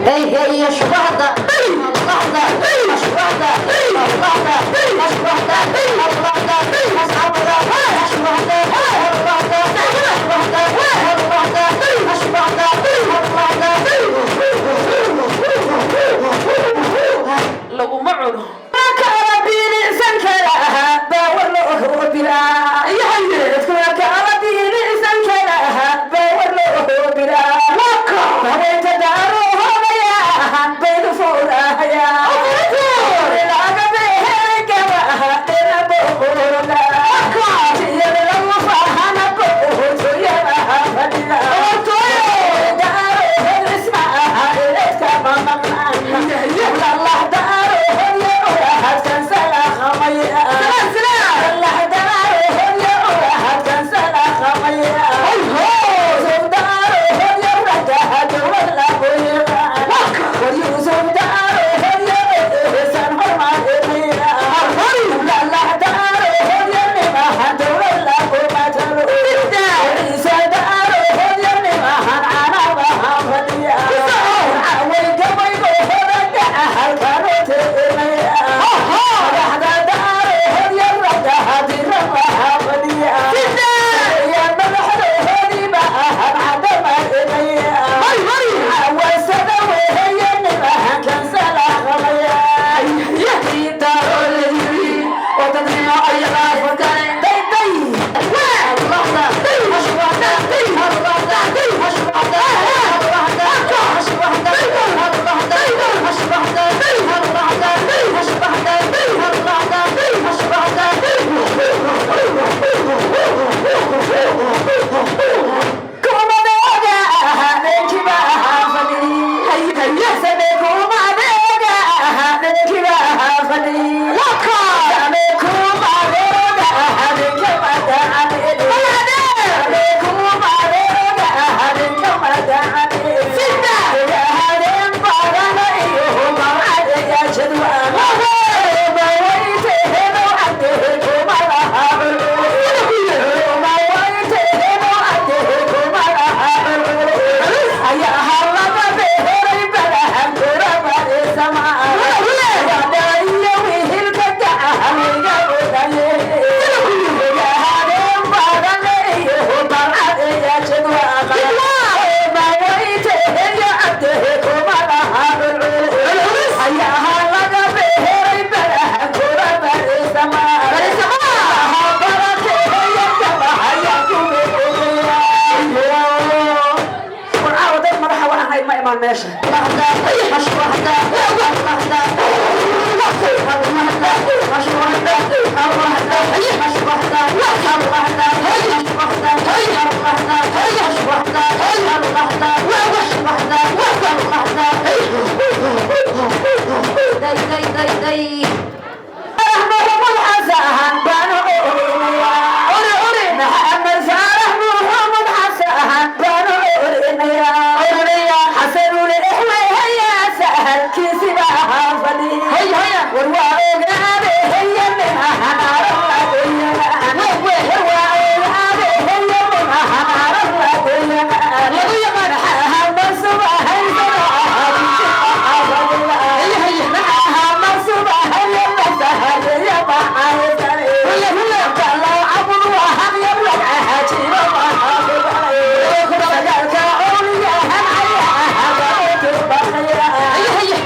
هي هي شبهدة اللحظة أشبهدة اللحظة أشبهدة اللحظة أصحابها أشبهدة اللحظة أشبهدة اللحظة أشبهدة اللحظة. Laguma cuno.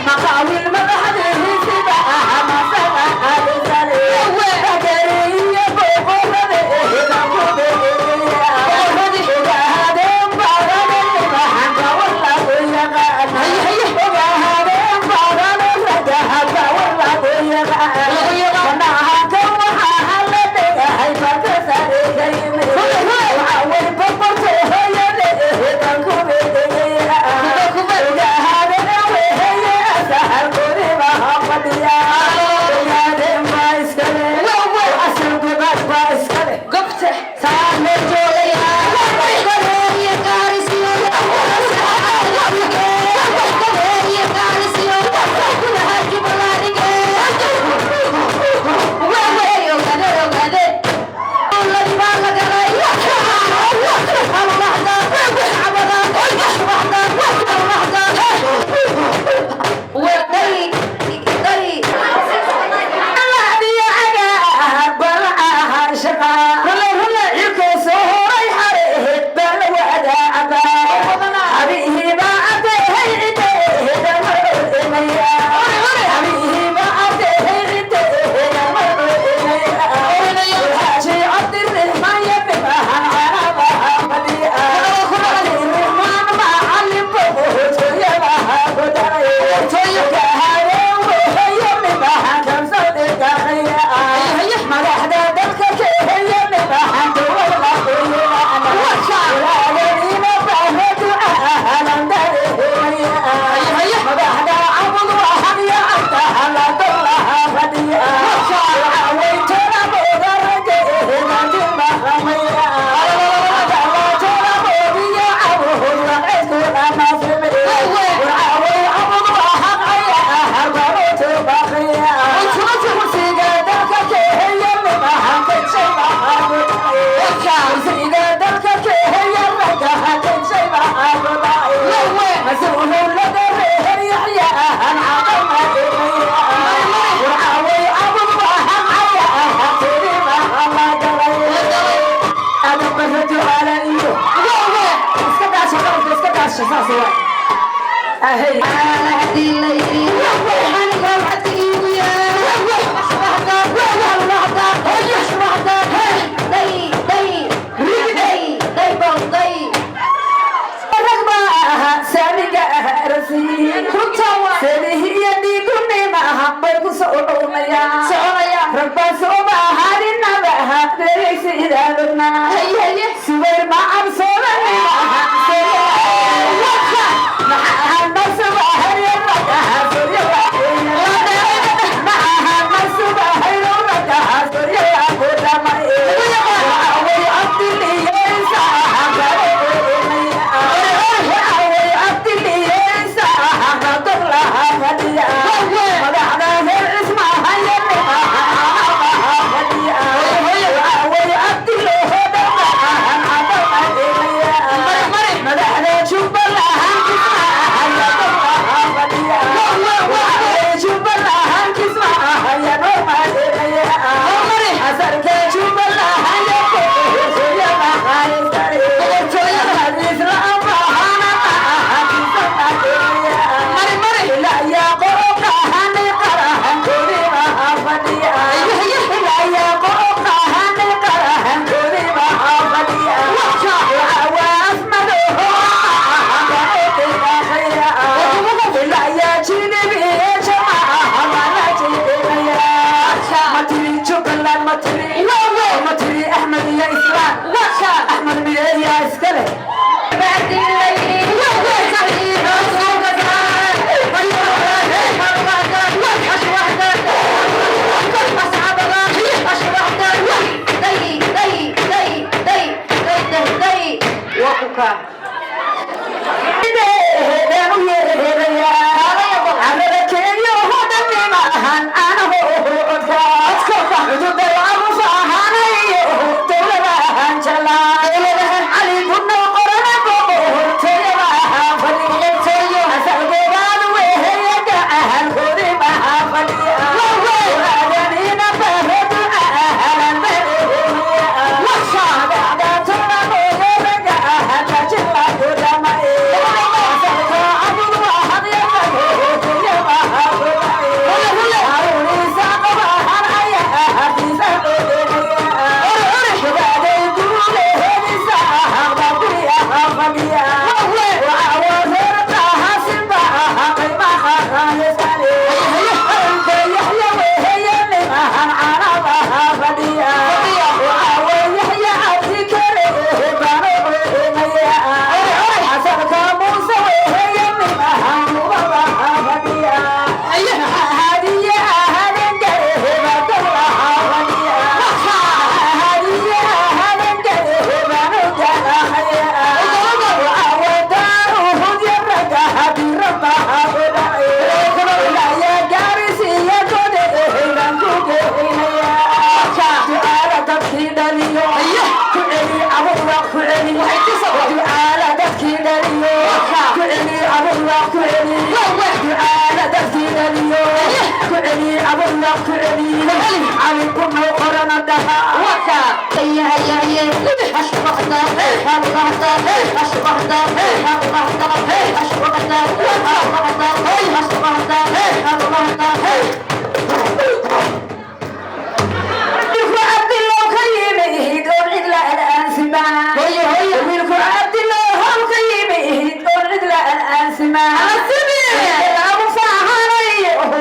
مقاوي المبهد. Saas waay. Ahey. Haddii la yidhi aniga cabdigiigu yaa ashwaxda wahda ashwaxda day day day day bawday. Rag baa ahaa saamiga ah rasiin Runtaa waa. Salihiya dhiigunima aha bay ku soconayaan. Soconayaan. Rag baa sooba ahaadinaba aha beeraysa idaadona. Haye haye. Subayr ma cabsoodanima aha. Haddii la yidhi day day day day day day day waa ku kaa. Thank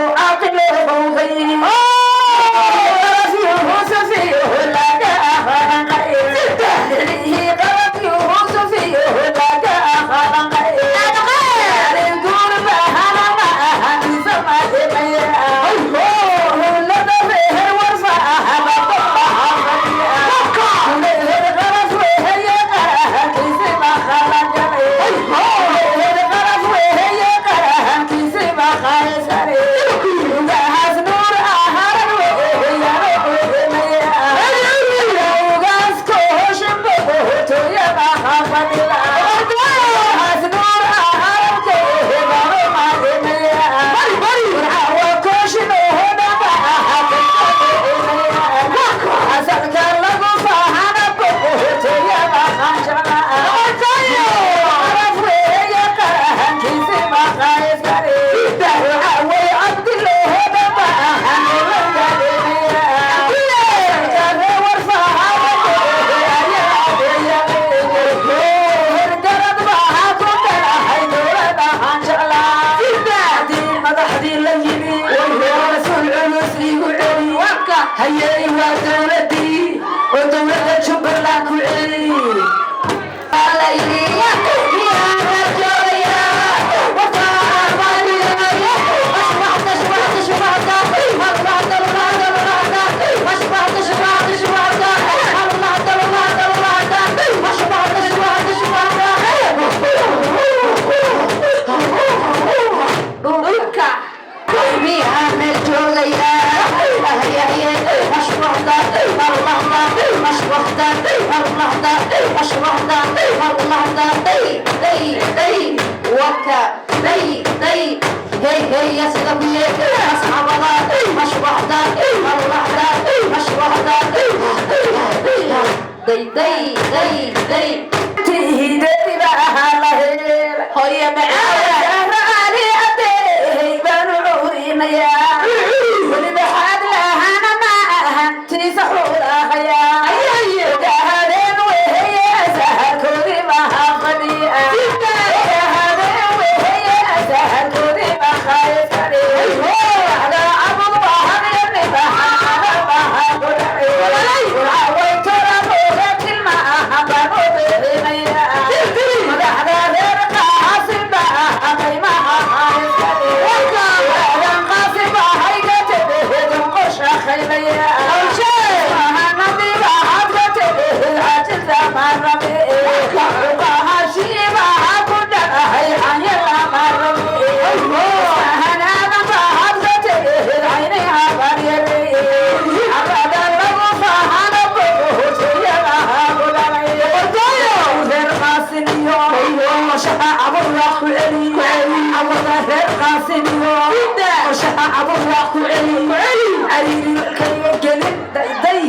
you. Hayey waa dowladii oo dowladda Jubbaland ku celi. Dhulka miyaa meel day day day Tihideedi baa la helay. Hooyo macaan. Ali adeey baanu cuurinayaa. Weliba xaad lahana ma ahan tiisa xuulahayaa. Gahadeen weheye saharkoodii maha fadhiya. Gahadeen weheye saharkoodii maha fadhiya. Wada cabud wahan nimaha maha kudhacay. Way tora mooga tilma aha baanu bixinayaa. Madaxda reer Qaasim baa qiimaha haysan. Qaasim baa hayga tabehedan qosha khaylaya. Mahanadi baa hadka tabehed cajiza marabe. Uqaha shiiba ku dhacay xanyala marabe. Mahanada baa hadka tabehed caynaha baryare. Carada lagu fahana boqohooyadaha ku dhalay. Reer Qaasim iyo qorshaha Cabudwaaq ku celi. Cawada reer Qaasim iyo qorshaha Cabudwaaq ku celi. Cariiri kaliya gelin dayday.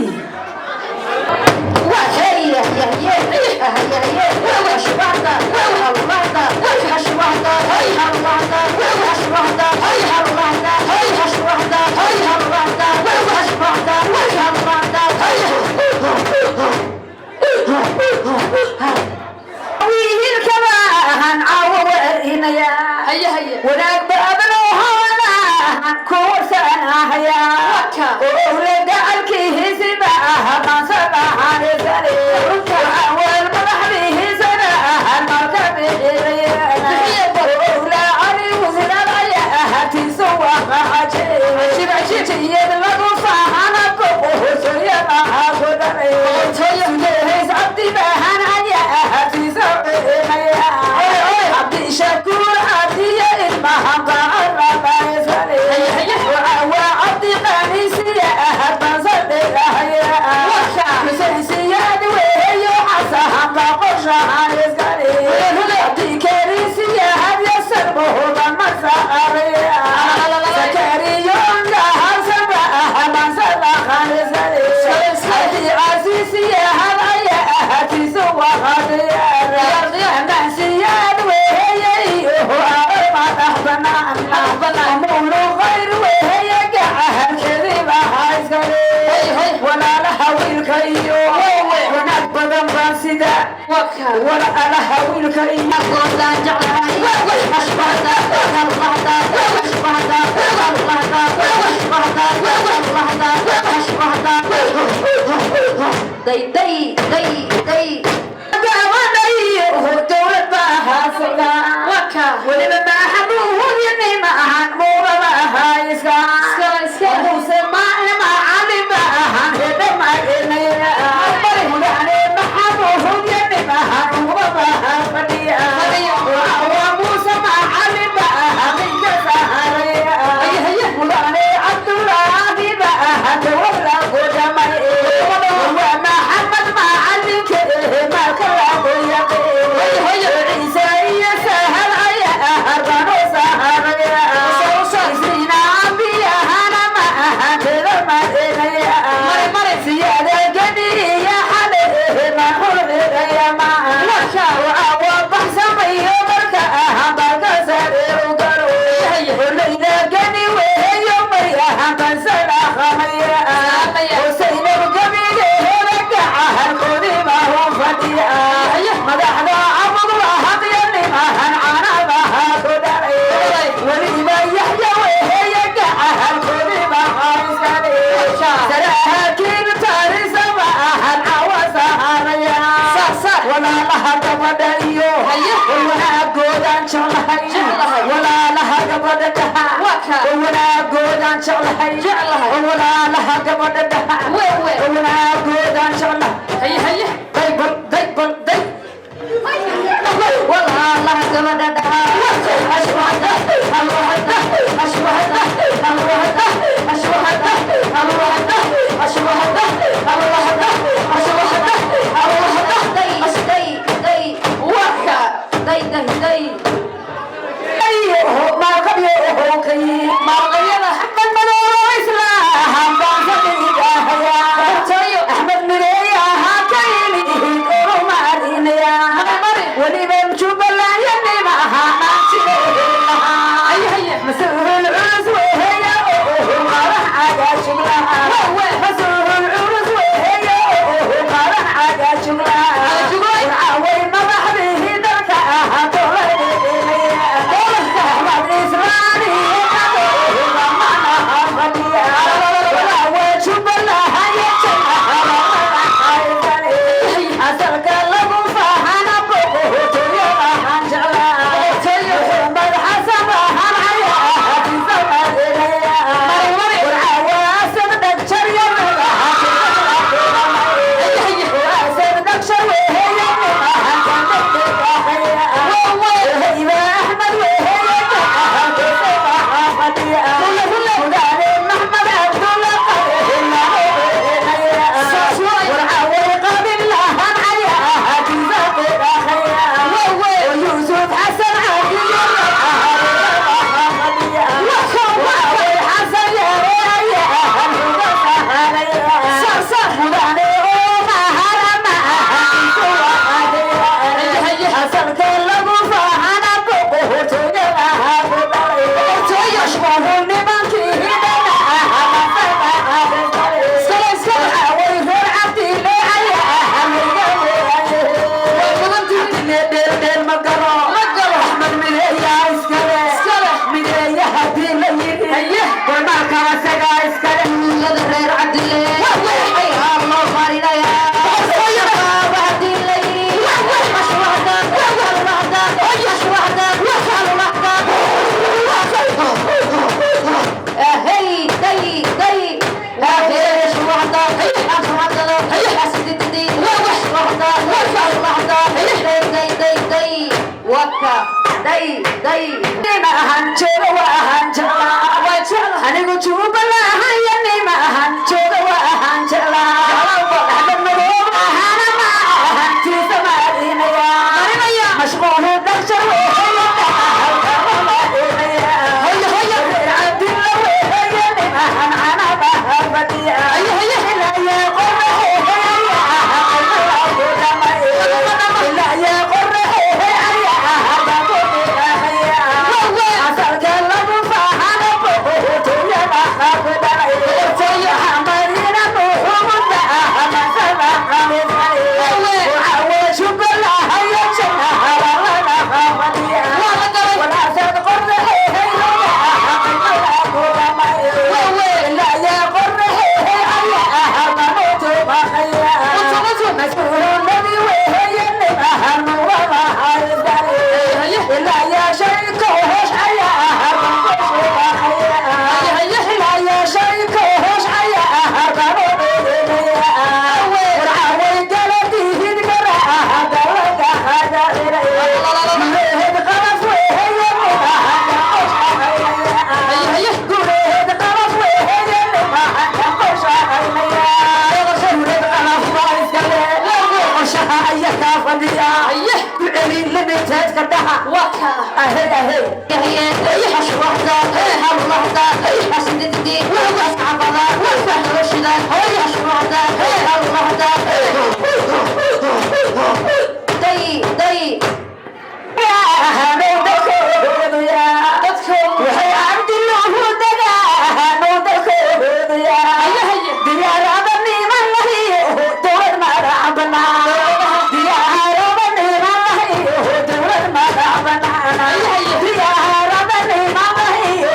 Wiilkaba ahan caawo waarinayaa. Wanaag badan oo kuwarsanahaya oo la gacalkihiisiba ah mansanahanisane awal madaxdihiisana ahan marka bixinaya owla cali wasiradaya ahatiisu waqacajiyad lagu faahana boqohosoyamaha ku dhalay hays cabdi bahan aya ahatiisa bixinaya Cabdi Shakuur cabdiya ilmaha qacaramaysane waa Cabdi Qanisiya ahad bansadhegahaya Xuseensiyaad weheyo xasahan baqoshahan iskale Cabdi Kerisiya hadyasan bohodan masaaraya Sakariyonga harsaba aha mansadaqanisane Cabdi Casiisiya had aya ahatiisa waqadiyara Ammaansiyaad weheye iyo madax banaan Mulu khayr weheye gacahalkeediba iskale walaalaha wiilka iyo wanaag badan baan sida walaalaha wiilka iyo Day day day day. Gabadhayo dowlad baa haasada weliba maaxamuuhyani ma ahan muuraba ahaa iska Muuse maahe macalin ma ahan hedhe magenaya mudane maxamuuhyani ma ahan muuraba ahaa fadhiya waa Muuse macalin ma aha minka saharaya mudane Cabdullaahi ma aha dowlad la godamay waa Maxamed macalinka. Wanaagoodaan jeclahay. Jeclahay. Walaalaha gabadha dhaha. Waa kaa. Wanaagoodaan jeclahay. Jeclahay. Walaalaha gabadha dhaha. Wewe. Wanaagoodaan jeclahay. Haye haye. Day bal, day bal, day. Walaalaha gabadha dhaha. Ashwada, alwahda, ashwada, alwahda, ashwada, alwahda, ashwada, alwahda, ashwada, alwahda. Day, day, day. Waka. Day, day, day. Maalqabyada. Axmed Madow Islaam baan ka dhigahayaa. Tayo. Axmed Mireeyaha ka yimid orumarinaya. Mari. Weliba Jubbaland yanimaha maantilahaa. Haye haye. Mas-uul culus weheya oo qarax cagaashuglaha. Wewe. Mas-uul culus weheya oo qarax cagaashuglaha. Cagaashuglay. Warcaaway madaxdii dalka ahaa doolardeedinaya. Axmed Islaani macnaha fadhiya. Warcaaway Jubbaland iyo Janaha madaxaysane. Asalka lagu faahana boqortooyo ahaan jeclaa. Maxamed Xasan ahaan ayaa hadiisa marinaya. Mari. Warcaawaasan dhagjar yar warcaawaasan dhagjar weheya Wewe. Axmed weheya fadhiya. Mudane Maxmed Cabdulla warcaaway qabil lahan ayaa hadiisa qeexaya. Wewe. ويوسف حسن عادي وعوي حسن يا Saar saar. Iskale iskale. Way badantihiin. Ma galo. Ma galo. Axmed Mireeyaa iskale. Iskale. Mireeya haddii la yidhi. Haye. Kormaarka asagaa iskale. Tuulada reer Cabdille. Ayaa loo marinayaa. Shabaab haddii la yidhi. Ashwahda, alwahda, ashwahda, alwahda. Hey, day, day. Ashwahda, ashwahda, asdididi. Ashwahda, alwahda. Day, day, day, day. Waka. Day, day. Nima ahan jooga waa ahaan jeclaa. Waa jeclahay. Anigu Jubbaland iyo nima ahan jooga waa ahaan jeclaa. Axmed Madow ahana ma ahan tiisa marinaya. Marinaya. Mashquulu dhaqshar weheya Haye haye. Reer Cabdilla weheya nimahan canabaha fadhiya. Haye haye. Ilaa qorraxeeya Wewe. Asalka lagu faahana boqortooyada ku dhalay. Xamarina nuxumuda masala qamisay. Waxaa Jubbaland iyo Janaha lana fadhiya. Waa la galay. Walaasad qorraxeeya Wewe. Ilaa qorraxeeya ayaa mamutu baqaya. Mutu mutu. Mas-uulunadii weheya nimahan wada haysane. Haye. Ilaa yaa shayka hoos ayaa Haye haye. Ilaa yaa shayka hoos ayaa warcaaway galadihin garaha dalaga hadaciray. Gulehed qalaf weheya nimahan Haye haye. Gulehed qalaf weheya nimahan Gulehed qalaf baa iskale. Qorshaha ayaa kaa fadhiya. Haye. Ku celi limiteedka dhaha. Waa kaa. Ahey ahey. Ashwahda, alwahda, asdididi, ascabada, noloshida, ashwahda, alwahda. Day, day. Waxay cabdiluhu dagaano dalkooduya. Haye haye. Diyaarada niman lahiyo dowlad madax bannaan. Diyaarada niman lahiyo dowlad madax bannaan. Haye haye. Diyaarada niman lahiyo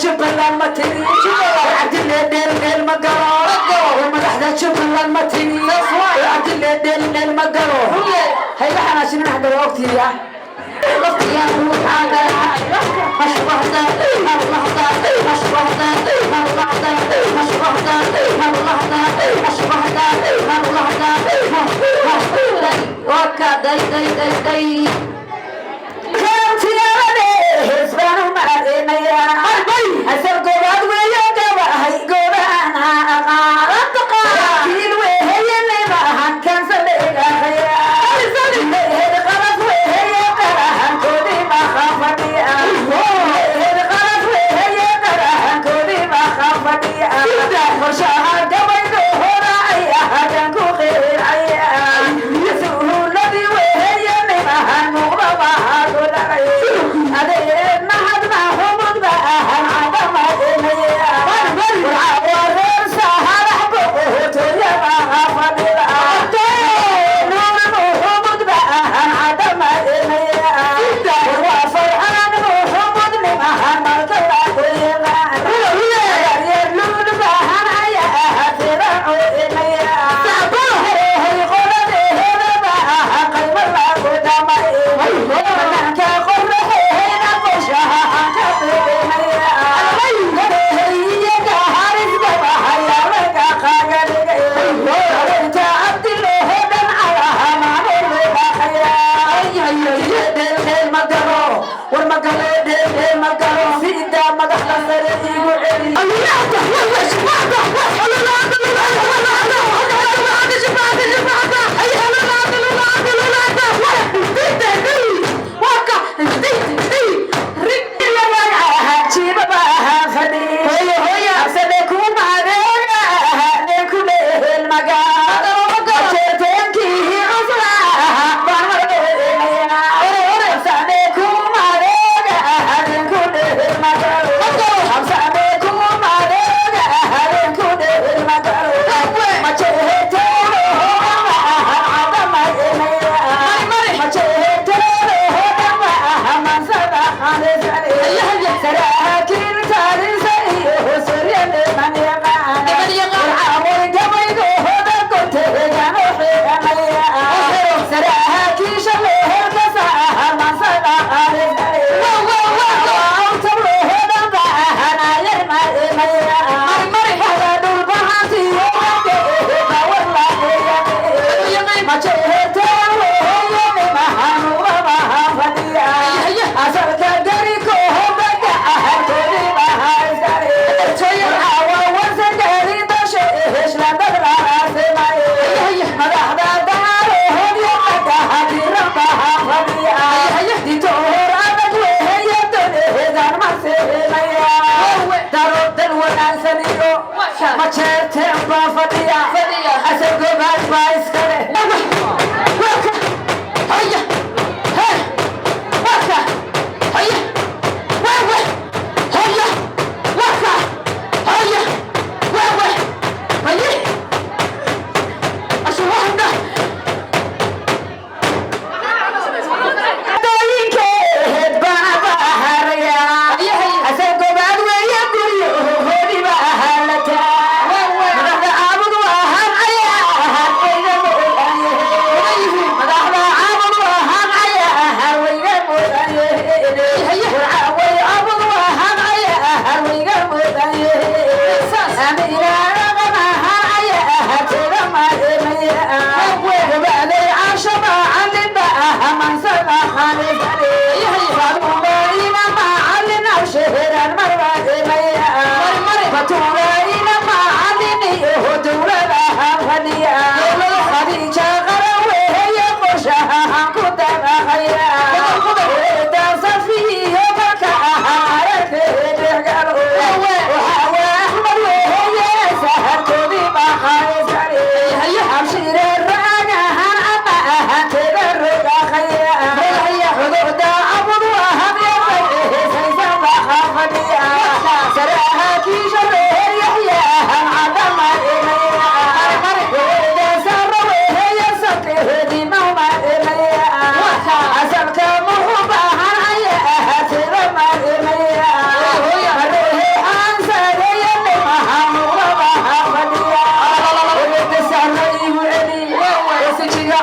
Jubbaland ma tiri, Cabdille dheel dheel ma galo. War madaxda Jubbaland ma tiri, Cabdille dheel dheel ma galo. Hayga xanaashinin, hadda waa ogtiiya. Waqtigan ruuxaaga mashwahda marlahda mashwahda marlahda mashwahda marlahda mashwahda marlahda. Waka day day day day. Asal goobaad weeyo, gabahay goobahan aqaan weeheye, kansalegahaya qalaf weeheye, qarahankoodii maha fadhiya qalaf weeheye, qarahankoodii maha fadhiya. Qorshaha gabaygo hora ay ahadan ku qeyraya suhuladii weeheye, nimahan muuqda maha godhalay adeed mahad mahumud ba ahan cadamaenaya wareer saharax boqotoya maha fadhida nuur muhumud ba ahan cadamaenaya waa farxaan muhumud nimahan marka lagoyaqaan lul bahan aya ahatiracoenaya hey qoladeedaba aha qaybo lagu dhamay banaanka qoraxeena qorshaha ka beenaya iyaga harisgabahaya laga qagadhigay haweenta Cabdiloho dhan calaha maamulubaqaya dheeldheel ma galo, war ma galo, dheeldheel ma galo. Sida madaxda sare igu celi. Saraakiil taarisa iyo hosorya niman yaqaan gabaygohoda konteegano xiranaya saraakiisha lehelka mansada asalka garikohodaga aharkoodi madaxda ditoor adag weheya donehedan masehenaya daro dal wanaagsan iyo majeerteen baa fadhiya asal gobaad baa iskale. Haya he waka haya wewe haya waka haya wewe haye ashwahda. Dooyinkeed baa baharaya asal gobaad weeye, guryo hoodiba ahalata madaxda aabud ahaan ayaa ahaan ciidamo.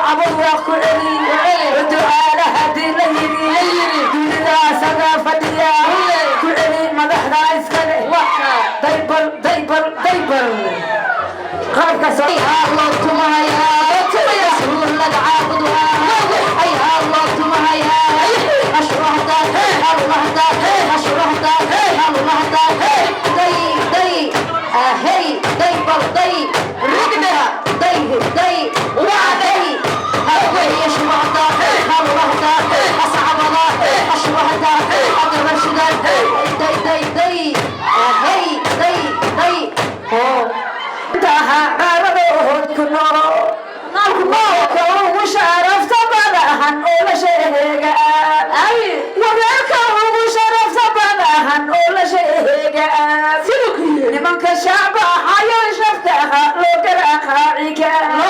Cabud waa ku celi ducaala haddii la yidhi dunida asagaa fadhiya ku celi madaxda iskale. Daybal, daybal, daybal qalabka soo. Loo tumahayaa rasuulada caabud ayaa loo tumahayaa. Ashruhda almahda ashruhda almahda day day ahey daybal day rugda day day wacday haweeye shubahda almahda ascabada ashruhda adrashida day day day ahey day day. Intaha qaaradood ku nool noolka ugu sharafta badahan oo la sheega, wareerka ugu sharafta badahan oo la sheega, nimanka shacbahayo shaftaha loo garaaci kara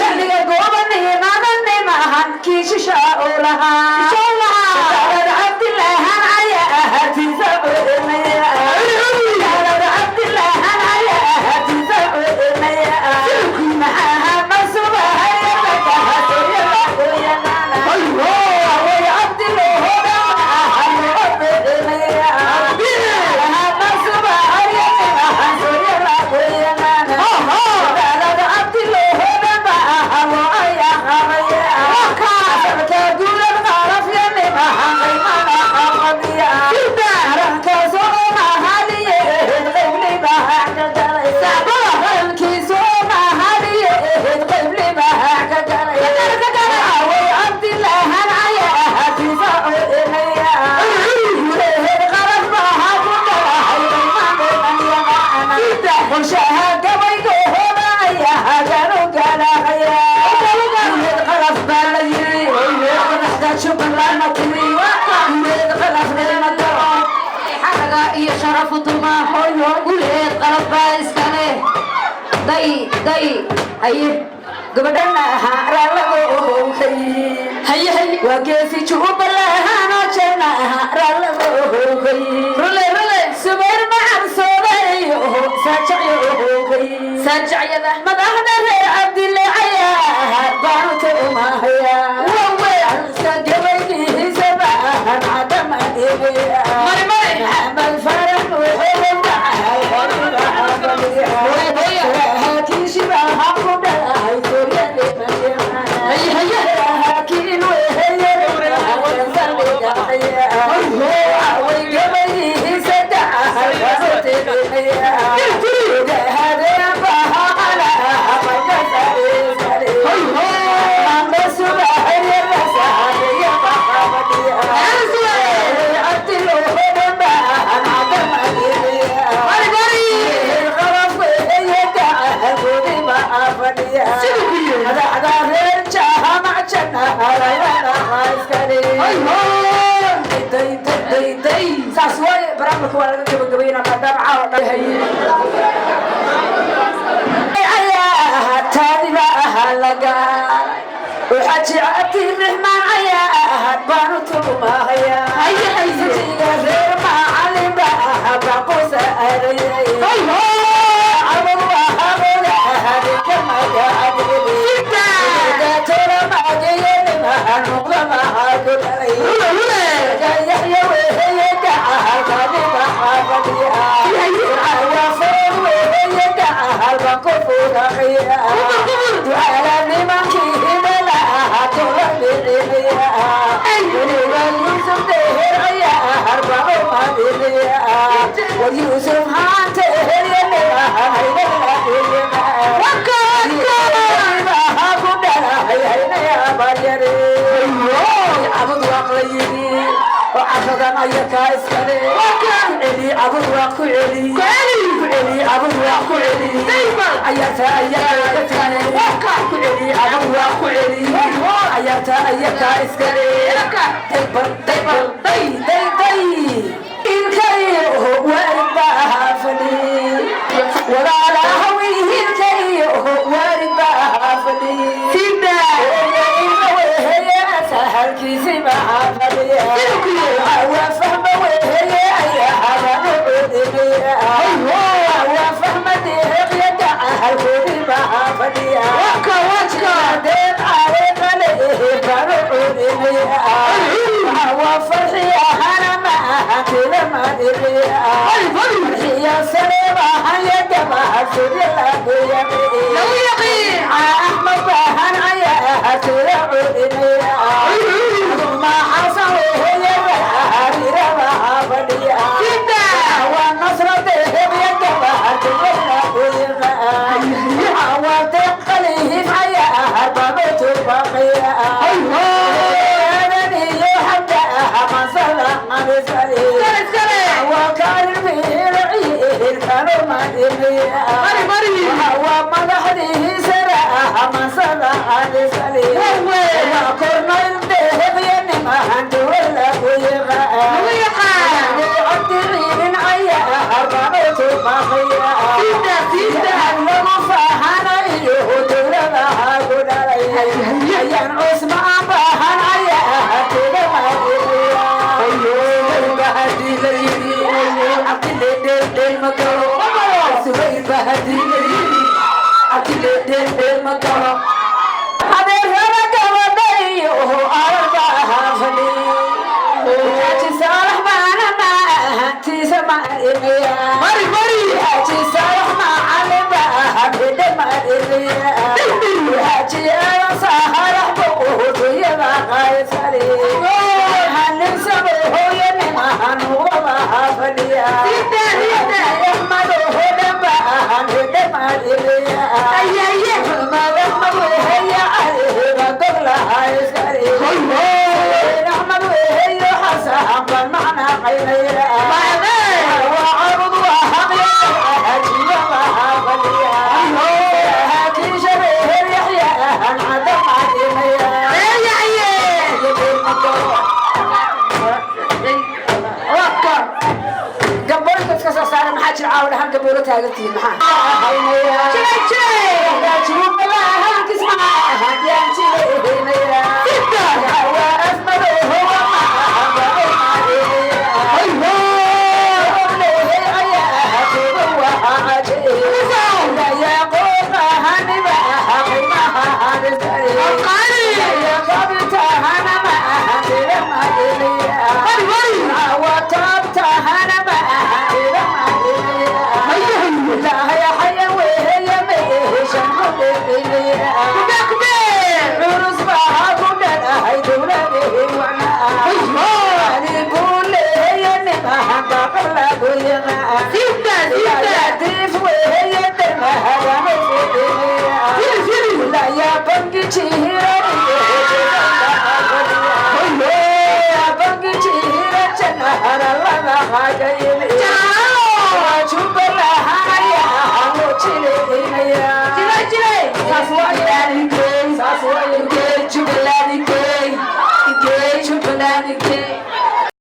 shacbiga goobanimadanimahan kiishisha oo lahaa daalad Cabdilaahan ayaa hatiisa odanaya, daalad Cabdilaahan ayaa hatiisa odanaya. Maxaa masubahaya way Cabdilahoda daalad Cabdilahoda qorshaha gabaygohoda ayaa hagaanu galaaqaya. Guuleed Qalaf baa la yiri madaxda Jubbaland ma tiri Guuleed Qalaf lema galo. Xaraga iyo sharafu tuma Guleed Qalab baa iskale. Day day haye. Gabadhana raalladoohowkay waa geesi Jubbaland jana raalladoohowkay Rule rule. Subayr macarsoodayo saajacyohowkay saajacyada. Madaxda reer Cabdile ayaa baanu tumahaya gabaygiisa baahan cadamadegaya. Mari mari. Maxamed Farax wuxuu dhacay kiishibaha ku dhalahay. Haye haye. Gabaygiisa dhacay. Mari mari. Saas waaye, barnaamijka waa laga gabagabeynaa maadaama caawa dhan ayaa taadiba ahaa laga waxaa Cabdiraxmaan ayaa ahaa baanu tumahaya. Haye haye. Sajiga reer macalin ba ahaa baaqusa aadayay cabad waa haboda ahaade kamagaadtola maagayanimaha noqda maha ku dhalay Yaxya weheye dhaca kaadi maxaa fadhiya waa foog weheye dhaca halban ku fuudaqaya ducaala nimankii hibala ahaa tola dhicimiya weliba Yuusuf dheher ayaa harba u madiniya war Yuusuf haanta ehelyanima haynala ku dhalahay haynaya baryare Cabud waaq la yidhi oo caradan ayakaa iskale celi. Cabud waa ku celi, ku celi. Cabud waa ku celi ayaarta ayakaa iskale, ku celi. Cabud waa ku celi ayaarta ayakaa iskale. Daybal daybal day day day ilkayo waarid baa fadhi walaalaha wiilkayo waarid baa fadhi sahalkiisi maxaa fadhiya waa fahma weheye ayaa habanu cudimiya waa fahma deeqyada halkoodi maxaa fadhiya deeq.